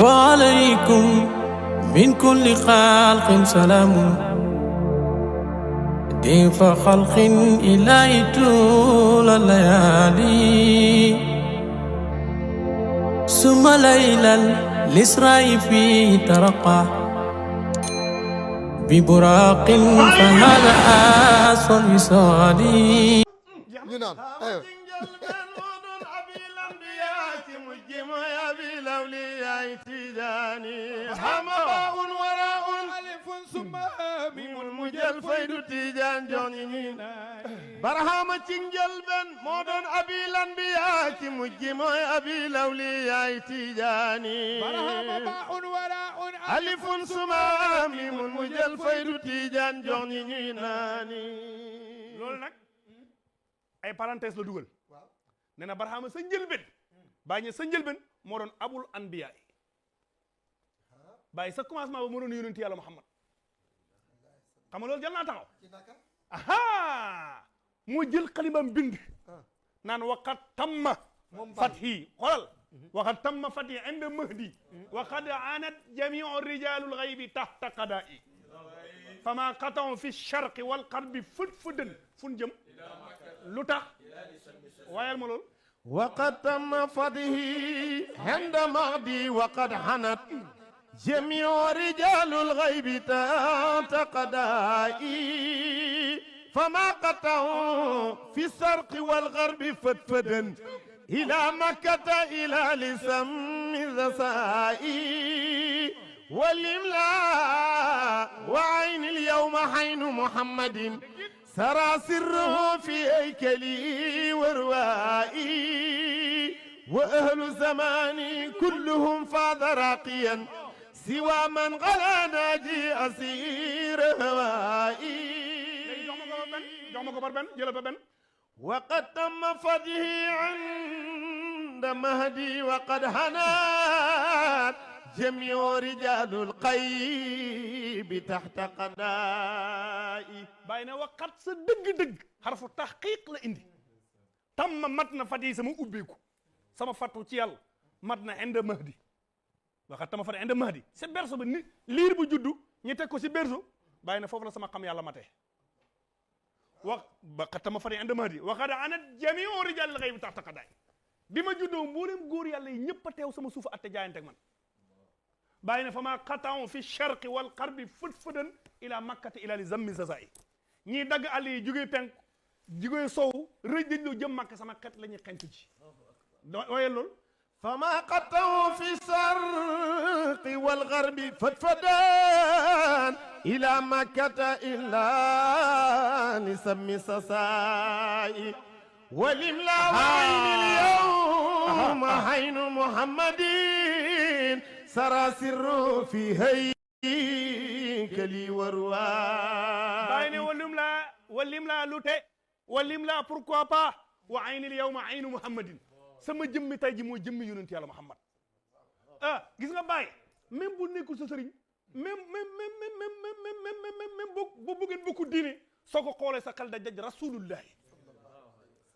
وعليكم من كل خلق سلام ضيف خلق إلهي طول الليالي ثم ليلا الإسراء فيه ترقى ببراق فهذا أسوى الوصال. الفيد تيجان جوني برهام تنجل بن مودون أبي الأنبياء مجمع أبي الأولياء تيجاني برهام باء وراء ألف سما ميم مجل فيد تيجان جوني ناني لول نك أي parenthèse la dugal nee na barhama sa njëlbeen bàyyi sa njëlbeen moo doon abul anbiya bàyyi sa commencement ba moo doon yonent yàlla Muhammad xam nga loolu jël naa taxaw aha moo jël xalimam bind naan waqad tamma fathi xoolal waqad tamma fathi inda mahdi waqad aanat jamiu rijalul ghaybi tahta qada'i fama qata'u fi sharqi wal qarbi fudfudan fun jëm lu tax waayal ma loolu waqad tamma fathi inda mahdi waqad hanat جميع رجال الغيب تقدائي فما قطعوا في الشرق والغرب فتفدا إلى مكة إلى لسم ذسائي والإملاء وعين اليوم حين محمد سرى سره في هيكلي وروائي وأهل زماني كلهم فاض راقيا سوى من غلا ناجي أسير هوائي وقد تم فضحه عند مهدي وقد هنات جميع رجال القيب تحت قدائي بين وقت صدق دق حرف التحقيق لإندي تم متن فضحه سمو أبيكو سما فتو تيال متن عند مهدي waxat tama fata inde mahdi si berso ba ni liir bu juddu ñu teg ko si berso bàyyi na foofu la sama xam yàlla mate wax waxat tama fata inde mahdi waxad anat jamiu rijal ghayb taxta qadaay bi ma juddoo mboolem góor yàlla yi ñëpp a teew sama suufa atte jaayante ak man bàyyi na fa ma qata'u fi sharqi wal qarbi futfudan ila makkati ila li zammi sasaayi ñii dagg àll yi jógee penk jógee sow rëj dañ loo jëm màkk sama xet la ñuy xentu ci waaye loolu فما قطعوا في الشرق والغرب فتفدان إلى مكة إلا نسمي سسائي والإملاء وعين اليوم حين محمد سرى سره في هيكلي ورواي باين والإملاء لوتي والإملاء pourquoi pas وعين اليوم عين محمد sama jëmmi tay ji mooy jëmmi yonent yàlla Muhammad gis nga bàyyi même bu nekkul sa sëriñ même boo bëggeen bokku diine soo ko xoolee sa xel da jaj rasulullahi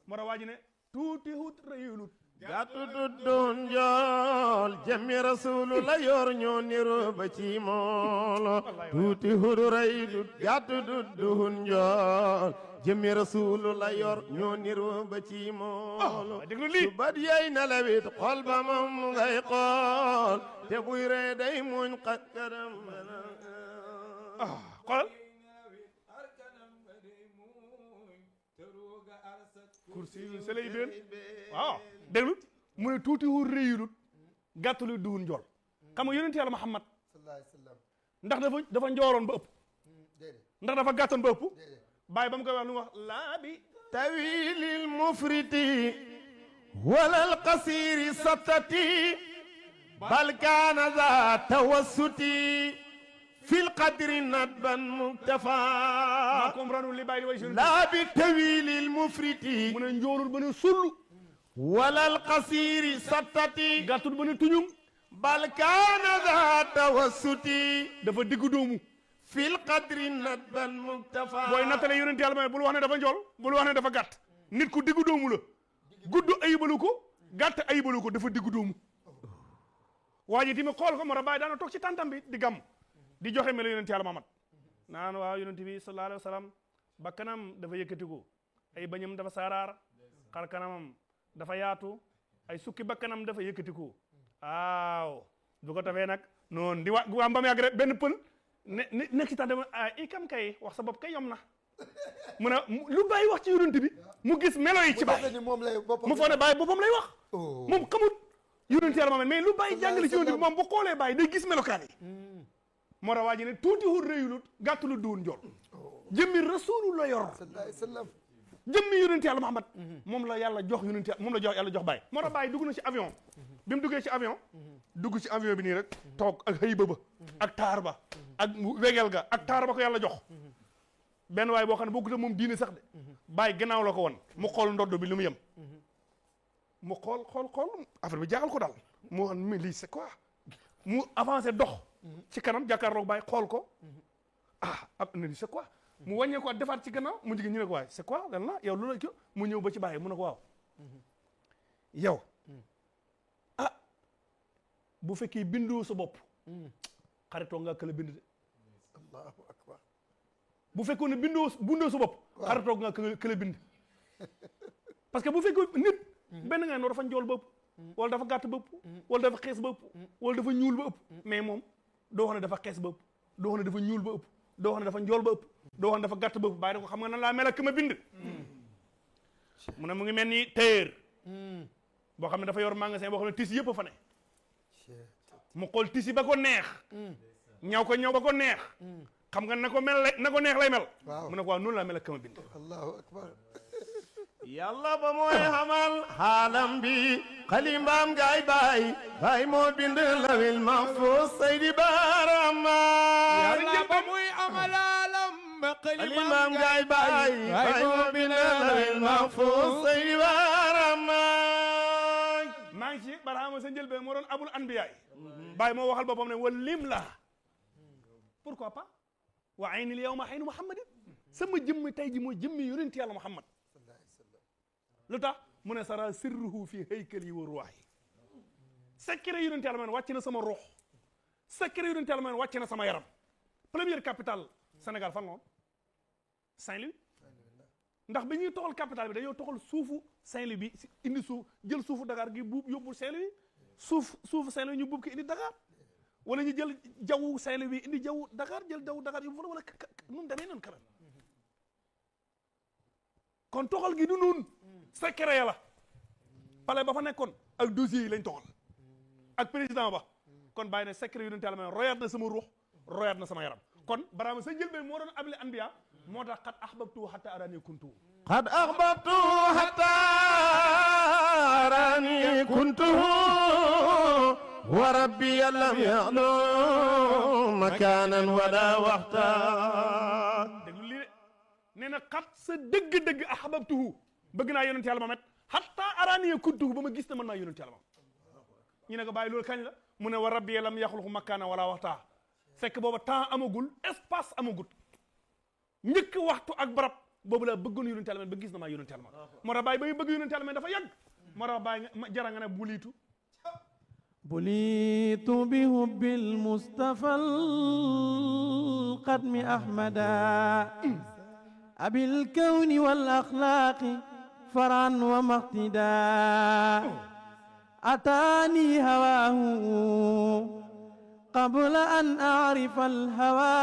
moo tax waa ji ne tuuti hut rëyulut gàttu duddun njool jëmmi rasulu la yor ñoo niru ba ci moolo tuuti hut rëyulut gàttu duddun njool jëmmi rasulu la yor ñoo niru ba ci moolo su bat yey na lawit xol ba moom ngay xool te buy ree day muñ xat kanam xoolal kursi yu se lay dén waaw déglu mu ne tuuti wu réyulut gàttalu duwun njool xam nga yonent yàlla Muhammad ndax dafa njooroon ba ëpp ndax dafa gàttoon ba ëpp bàyyi ba mu koy wax lu mu wax laa bi tawilil mufriti walal qasiri satati bal kaana za tawassuti fil qadri nadban muktafa ma comprendre li bàyyi way laa bi tawilil mufriti mu ne njoorul ba ne sullu walal qasiri satati gàttul ba ne tuñum bal kaana za tawassuti dafa diggu doomu fil qadri nadban muktafa booy nattale yonent yàlla bul wax ne dafa njool bul wax ne dafa gàtt nit ku diggu doomu la gudd ayibalu ko gàtt ayibalu ko dafa diggu doomu waa ji tamit xool ko moo tax bàyyi daana toog ci tàntam bi di gàmm di joxe melo yonent yàlla Muhammad naan waaw yonent bi sallallahu alayhi wa sallam bakkanam dafa yëkkatiku ay bañam dafa saaraar xar kanamam dafa yaatu ay sukki bakkanam dafa yëkkatiku waaw du ko tafee nag noonu di waa mbam yàgg rek benn pël nekk ci tax dama i kam kay wax sa bopp kay yom na mu ne lu bàyyi wax ci yonent bi mu gis melo yi ci bàyyi mu foog ne bàyyi boppam lay wax moom xamul yonent yàlla Muhammad mais lu bàyyi jàngale ci yonent bi moom bu xoolee bàyyi day gis melokaan yi moo tax waa ji ne tuuti wul réyulut gàttalu duwul njool jëmmi rasulu la yor jëmmi yonent yàlla Muhammad moom la yàlla jox yonent yàlla moom la jox yàlla jox bàyyi moo tax bàyyi dugg na ci avion bi mu duggee ci avion dugg ci avion bi nii rek toog ak xëy ba ak taar ba ak wegel ga ak taar ba ko yàlla jox benn waay boo xam ne bokkut moom diine sax de bàyyi gannaaw la ko woon mu xool ndodd bi lu mu yem mu xool affaire bi jaaxal ko daal mu wax mais lii c'est quoi mu avancé dox ci kanam jàkkaarloog bàyyi xool ko ab na ni c'est quoi mu wàññee ko defaat ci gannaaw mu jigéen ñu ne ko waay c'est quoi lan la yow lu la mu ñëw ba ci bàyyi mu ne ko waaw yow bu fekkee bindoo sa bopp xaritoo nga këla bind de allahu akbar bu fekkoon ne bindoo sa bopp xaritoo nga këla bind parce que bu fekkee nit benn nga noo dafa njool ba ëpp wala dafa gàtt ba ëpp wala dafa xees ba ëpp wala dafa ñuul ba ëpp mais moom doo xam ne dafa xees ba ëpp doo xam ne dafa ñuul ba ëpp doo xam ne dafa njool ba ëpp doo xam ne dafa gàtt ba ëpp bàyyi na ko xam nga nan laa mel ak ma bind mu ne mu ngi mel ni tailleur boo xam ne dafa yor magasin boo xam ne tissu yëpp a fa ne mu xool tissu ba ko neex ñaw ba ko neex xam nga na ko neex lay mel mu ne ko waaw noonu laa mel ak ma bind allahu akbar yàlla ba mooy xamal xaalam bi xalimbaam gaay baay moo bind lawil mahfuus Seydi Barama yàlla ba muy amal xaalam xalimbaam gaay baay moo bind lawil mahfuus Seydi Barama maa ngi ci Barama sa njëlbeen moo doon abul anbiyaay baay moo waxal boppam ne wa lim la pourquoi pas wa aynil yawma aynu muhammadin sama jëmmi tey ji mooy jëmmi yonent yàlla Muhammad lu tax mu ne sara sirruhu fi haykali wa ruuhi secret yonent yàlla man wàcc na sama ruux secret yonent yàlla man wàcc na sama yaram première capitale Sénégal fan la woon Saint-Louis ndax bi ñuy toxal capitale bi dañoo toxal suufu Saint-Louis bi indi suuf jël suufu Dakar gi buub yóbbu Saint-Louis suufu Saint-Louis ñu buub ko indi Dakar wala ñu jël jawwu Saint-Louis bi indi jawwu Dakar jël jawwu Dakar yóbbu fa wala nun demee noonu kanam kon toxal gi du noonu secret ya la palais ba fa nekkoon ak dossiers yi lañ toxal ak président ba kon bàyyi ne secret yu doon teel a royaat na sama ruux royaat na sama yaram kon Barama sa njëlbeen moo doon abli anbiya moo tax xat ahbabtu hatta arani kuntu qad ahbabtu hatta arani kuntu wa rabbi lam ya'lu makanan wala waxta déglu lii de nee na xat sa dëgg-dëgg ahbabtuhu bëgg naa yonent yàlla Muhammad hatta arani kuntu ba ma gis ne mën naa yonent yàlla Muhammad ñu ne ko bàyyi loolu kañ la mu ne wa rabbi lam yaxluqu makanan wala waxta fekk booba temps amagul espace amagul njëkk waxtu ak barab boobu la bëggoon yonent yàlla ba gis na maa yonent yàlla moo tax bàyyi ba bëgg yonent yàlla dafa yàgg moo tax bàyyi jara nga ne buliitu بليت بحب المصطفى القدم أحمدا أبي الكون والأخلاق فرعا ومقتدا أتاني هواه قبل أن أعرف الهوى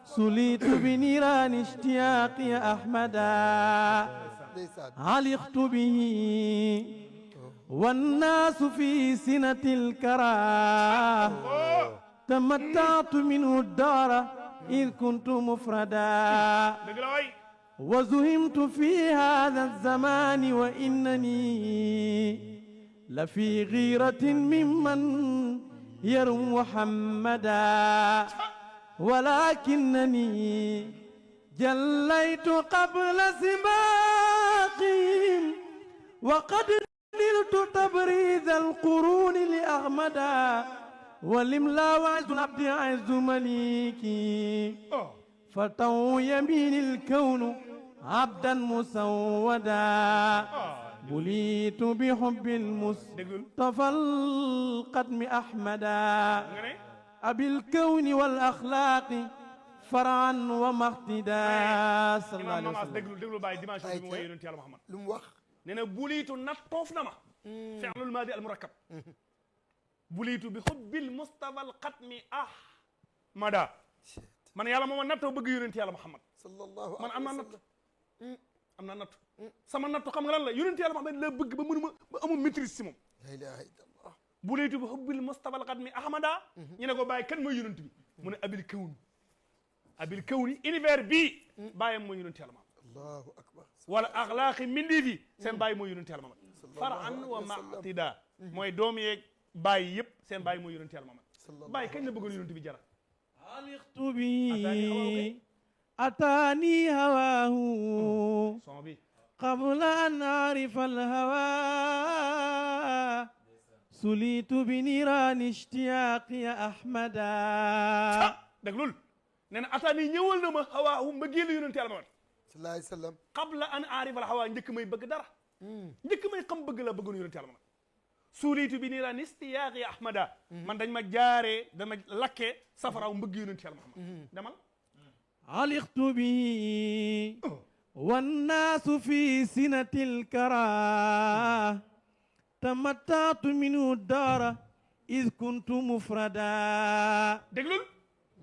سليت بنيران اشتياقي أحمدا علقت به والناس في سنة الكراه تمتعت منه الدار إذ كنت مفردا وزهمت في هذا الزمان وإنني لفي غيرة ممن يرم محمدا ولكنني جليت قبل سباقهم وقد نلت تبريد القرون لأحمدا والإملا وعز العبد عز مليكي فتو يمين الكون عبدا مسودا بليت بحب المصطفى القدم أحمدا nga ne أبي الكون والأخلاق فرعا ومقتدا صلى الله عليه Imam Mamas وسلم déglu bàyyi dimension bi mu woy yonent yàlla Muhammad lu mu wax nee na buliitu nattoof na ma fi'lul maadi al murakkab buliitu bi hubbil mustafa al xatmi ahmada man yàlla mooma nattoo bëgg yonent yàlla Muhammad sallallahu man am naa alayhi wa nattu sallam am naa nattu sama nattu xam nga lan la yonent yàlla Muhammad la bëgg ba mënuma ba amul maîtrise si moom la ilaha illallah buliitu bi hubbil mustafa al xatmi ahmada ñu ne ko bàyyi kan mooy yonent bi mu ne abil kawni univers bii bàyyam mooy yonent yàlla Muhammad allahu akbar wala axlaaqi mbindii fi seen bàyyi mooy yonent yàlla Muhammad far'an wa ma'tida mooy doom yeeg bàyyi yëpp seen bàyyi mooy yonent yàlla Muhammad bàyyi kañ la bëggoon yonent bi jara علقت به أتاني هواه son bi قبل أن أعرف الهوى سليت بنيران اشتياقي أحمدا déglul nee na ataani ñëwal na ma hawaahu mbëggeelu yonent yàlla Muhammad sallallahu alayhi wa sallam qabla an aarifa al hawaa njëkk may bëgg dara njëkk may xam bëgg la bëggoon yonent yàlla Muhammad suuliitu bi niiraan istiyaaqi ahmada man dañ ma jaaree dama lakkee safaraaw mbëgg yonent yàlla Muhammad demal علقت به والناس في سنة الكراه تمتعت منه الدار إذ كنت مفردا déglul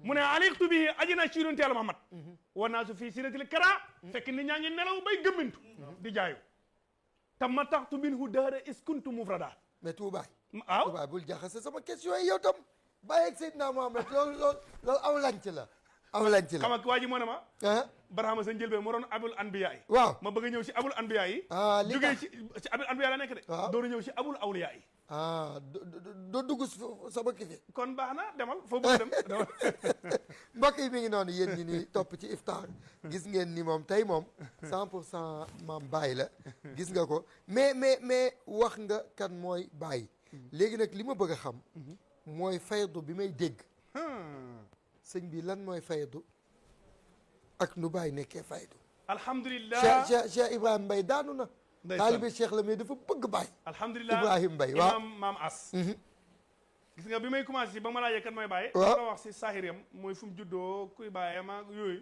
mu ne aliqtu bihi aji naa ci yonent yàlla Muhammad wa naasu fii sinatil kara fekk nit ñaa ngi nelaw bay gëmmintu di jaayu tamattaxtu minhu dahra is kuntu mufrada mais Touba waaw Touba bul jaxase sama question yi yow tam bàyyi ak Seydina Mohamed loolu aw lanc la aw lanc la xam nga waa ji moo ne ma ah Barhama sa njëlbeen moo doon abul anbiya yi waaw ma bëgg a ñëw si abul anbiya yi ah li jógee ci abul anbiya la nekk de waaw door a ñëw si abul awliya yi ah doo dugg sama kifi kon baax na demal foo bëgg dem mbokk yi mi ngi noonu yéen ñi ni topp ci iftar gis ngeen ni moom tey moom 100% maam Baye la gis nga ko mais wax nga kan mooy Baye léegi nag li ma bëgg a xam mooy faydu bi may dégg sëñ bi lan mooy faydu ak nu Baye nekkee faydu alhamdulilah Cheikh Ibrahima Mbaye daanu na taalibe Cheikh la mais dafa bëgg Baye alhamdulilah Ibrahima Mbaye waaw imam maam as gis nga bi may commencé ba ma laajee kan mooy Baye waaw la wax si saahiram mooy fu mu juddoo kuy Baye ma yooyu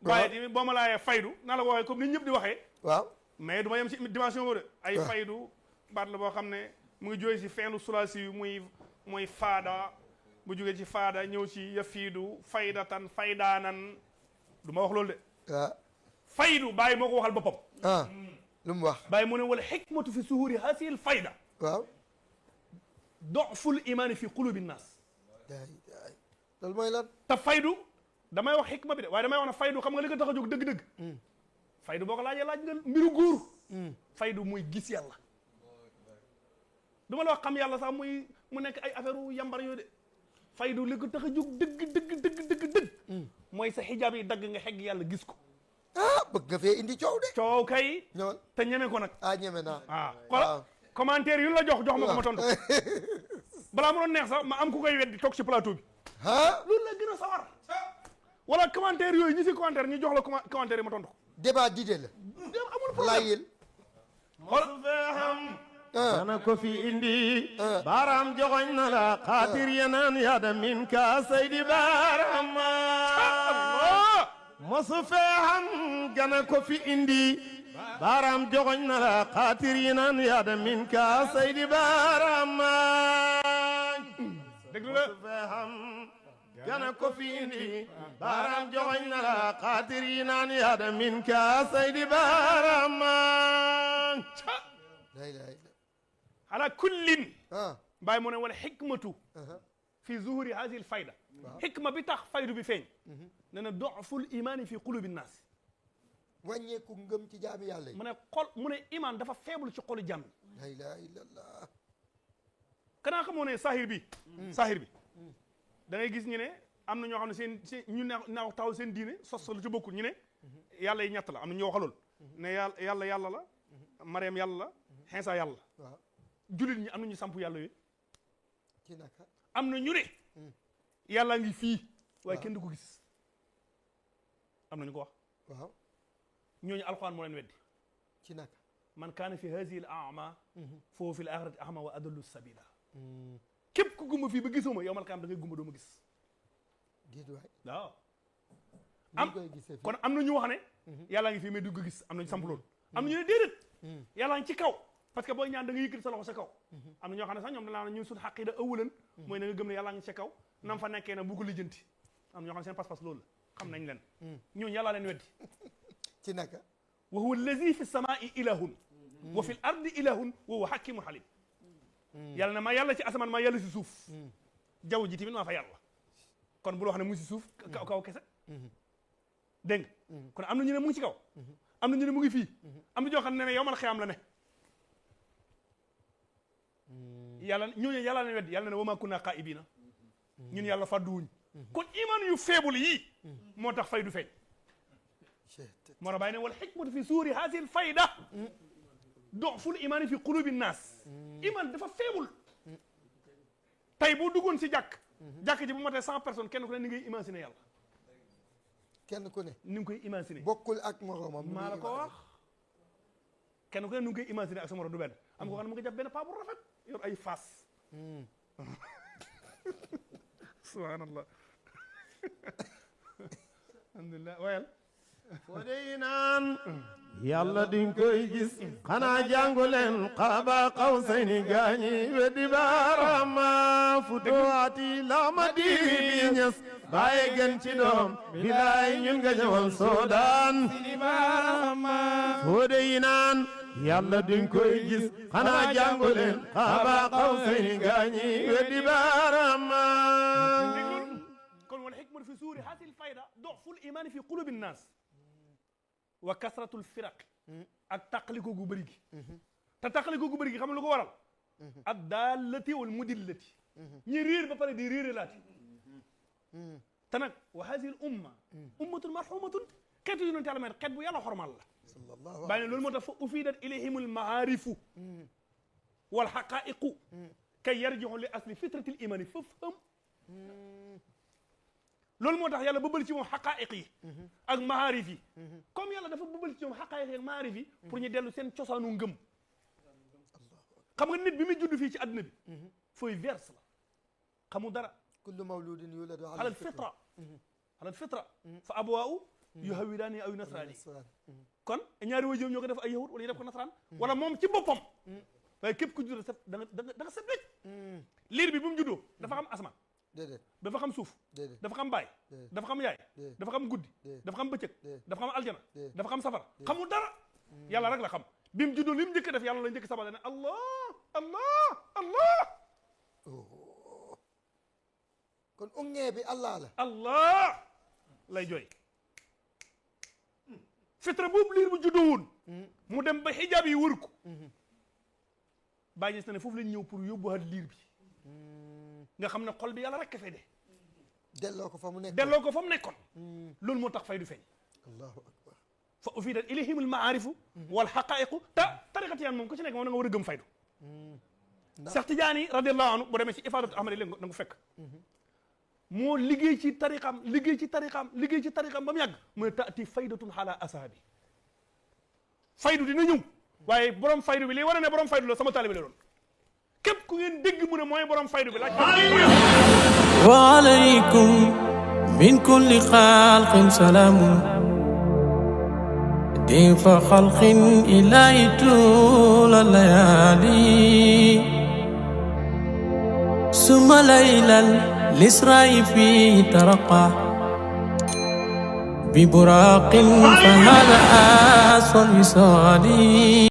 Baye di boo ma laajee faydu naa la ko waxee comme ni ñëpp di waxee waaw mais du ma yem si dimension boobu de ay faydu baat la boo xam ne mu ngi jógee si feelu sulaasi yu muy faada bu jógee ci faada ñëw ci yafiidu faydatan faydaanan du ma wax loolu de waaw faydu Baye moo ko waxal boppam ah lu mu wax Baye mu ne wala xikmatu fi suhuri hasil fayda waaw doful imaani fi qulubi nnaas loolu mooy lan te faydu damay wax xikma bi de waaye damay wax ne faydu xam nga li ko tax a jóg dëgg-dëgg faydu boo ko laajee laaj nga mbiru góor faydu muy gis yàlla du ma la wax xam yàlla sax mu nekk ay affaire u yambar yooyu de faydu li ko tax a jóg dëgg mooy sa xijaab yi dagg nga xegg yàlla gis ko ah bëgg nga fee indi coow de coow kay ñëwal te ñeme ko nag ah ñeme naa xoolal commentaire yu la jox ma ko ma tontu balaa ma doon neex sax ma am ku koy weddi toog ci plateau bi ah loolu la gën a sawar wala commentaire yooyu ñi si commentaire ñu jox la commentaire yi ma tontu ko débat d'idée la amul laa yël mosu fee xam dana ko fi indi baaraam joxoñ na la xaatir yenaan yaada min ka saydi baaraam mosu fee xam gana ko fi indi baaraam joxoñ na la xaatir yenaan yaada min ka saydi baaraam déglu la mosu fee xam gana ko fi indi baaraam joxoñ na la xaatir yenaan yaada min ka saydi baaraam ala kullin ah Baye mu ne wala xikmatu fi zuhuri hadihi l fayda xikma bi tax faydu bi feeñ ne na doful imaani fi qulubi nnaas wàññeeku ngëm ci jaami yàlla yi mu ne iman dafa faible ci xolu jàmm la ilaha illallah kanaa xamoo ne sahir bi da ngay gis ñu ne am na ñoo xam ne seen ñu naaw taxaw seen diine sos lu ci bokkul ñu ne yàlla yi ñett la am na ñoo waxalool ne yàlla la Mariam yàlla la Xinsa yàlla la waaw julit ñi am na ñu samp yàlla yooyu ci naka am na ñu ne yàlla ngi fii waaye kenn du ko gis am na ñu ko wax waaw ñooñu alxuraan moo leen weddi ci naka man kaana fi hadihi al a'ma foofu fi l axirati ahma wa adallu sabila képp ku gumba fii ba gisuma yow mal qiyaama da ngay gumba doo ma gis waaw kon am na ñu wax ne yàllaa ngi fii mais du ko gis am nañu samp loolu am na ñu ne déedéet yàllaa ngi ci kaw parce que booy ñaan da nga yëkkati sa loxo sa kaw am na ñoo xam ne sax ñoom danaa ñun suñu xaqida ëwalan mooy na nga gëm ne yàllaa ngi ca kaw nam fa nekkee nag bu ko lijjanti am na ñoo xam ne seen pas-pas loolu la xam nañ leen ñooñu yàllaa leen weddi ci naka wa huwa allazi fi samaa'i ilahun wa fi l ardi ilahun wa huwa hakimun halim yàlla na maa yàlla ci asamaan maa yàlla si suuf jaww ji tamit maa fa yàlla kon bul wax ne mu ngi si suuf kaw kese dégg nga kon am na ñu ne mu ngi ci kaw am na ñu ne mu ngi fii am na joo xam ne yawmal xiyaam la ne yàlla ñooñu yàlla leen weddi yàlla ne wa maa kunnaa xaa'ibiina ñun yàlla fàdduwuñ kon iman yu faible yii moo tax fay du feeñ moo tax bàyyi ne wal xikmatu fi suuri haazihil fayda doful imaani fi qulubi naas iman dafa faible tey boo duggoon si jàkk ji bu matee 100 personnes kenn ku ne ni ngay imaginer yàlla kenn ku ne ni nga koy imaginer bokkul ak moromam maa la ko wax kenn ku ne ni nga koy imaginer ak sa morom du benn am ko xam ne mu nga jàpp benn paa bu rafet yor ay faas subhanallah alhamdulillah wayal foo dey naan yàlla dinga koy gis xanaa jàngu leen xaaba qawsayni gaañi weddi baarama futuwaati lama diwi bi ñes bàyyi gën ci doom bilaay ñun nga ñëwal soodaan foo dey naan yàlla dinga koy gis xanaa jàngu leen xaaba qawsayni gaañi weddi baarama kon wal hikmatu fi suuri haazihil fayda doful imaani fi qulubi nnaas wa kasratul firaq ak taqaliko gu bëri gi te taqaliko gu bëri gi xam nga lu ko waral ak daalati wal mudillati ñi réer ba pare di réere laati te nag wa haadihi l umma ummatun marhumatun xeetu yonent Yàlla mel xeet bu yàlla xormal la bàyyi ne loolu moo tax fa ufidat ilayhim al maarifu wal xaqaiqu kay yarjiu li asli fitratil imani fafham loolu moo tax yàlla bëbal ci moom xaqaa'iq yi ak maarif yi comme yàlla dafa bëbal ci moom xaqaa'iq yi ak maarif yi pour ñu dellu seen cosaanu ngëm xam nga nit bi muy judd fii ci àdduna bi fooy verse la xamu dara kullu mawludin yuladu ala al fitra fa abwaa'u yuhawwidaani aw yunasraani kon ñaari waajur ñoo ko def ay yahud wala ñu def ko nasaraan wala moom ci boppam waaye képp ku judd da nga set wecc liir bi bu mu juddoo dafa xam asmaan déedéet dafa xam suuf dafa xam baay dafa xam yaay dafa xam guddi dafa xam bëccëg dafa xam aljana dafa xam safara xamul dara yàlla rek la xam bi mu juddoo li mu njëkk a def yàlla la njëkk sabal ne allah allah allah kon ungee bi allah la allah lay jooy fitra boobu liir bu juddoo woon mu dem ba xijaab yi wër ko bàyyi gis na ne foofu lañ ñëw pour yóbbuwaat liir bi nga xam ne xol bi yàlla rek fay de delloo ko fa mu nekkoon delloo ko fa mu nekkoon loolu moo tax fay du feeñ allahu akbar fa ufidat ilayhim al maarifu wal xaqaiqu te tariqati yaan moom ku ci nekk moom da nga war a gëm faydu Cheikh Tidiane radiyallahu anhu boo demee ci ifaadatu ahmad léegi na nga fekk moo liggéey ci tariqam ba mu yàgg mu ne taati faydatun ala asaabi faydu dina ñëw waaye borom faydu bi li war a ne borom faydu la sama taalibe la doon képp ku ngeen dégg mu ne mooy borom faydu bi laaj wa alaykum min kulli xalqin salaamun di fa xalqin ilaahi tuula layaali suma laylal lisraa'i fi taraqa bi buraaqin fa hada asfal wisaali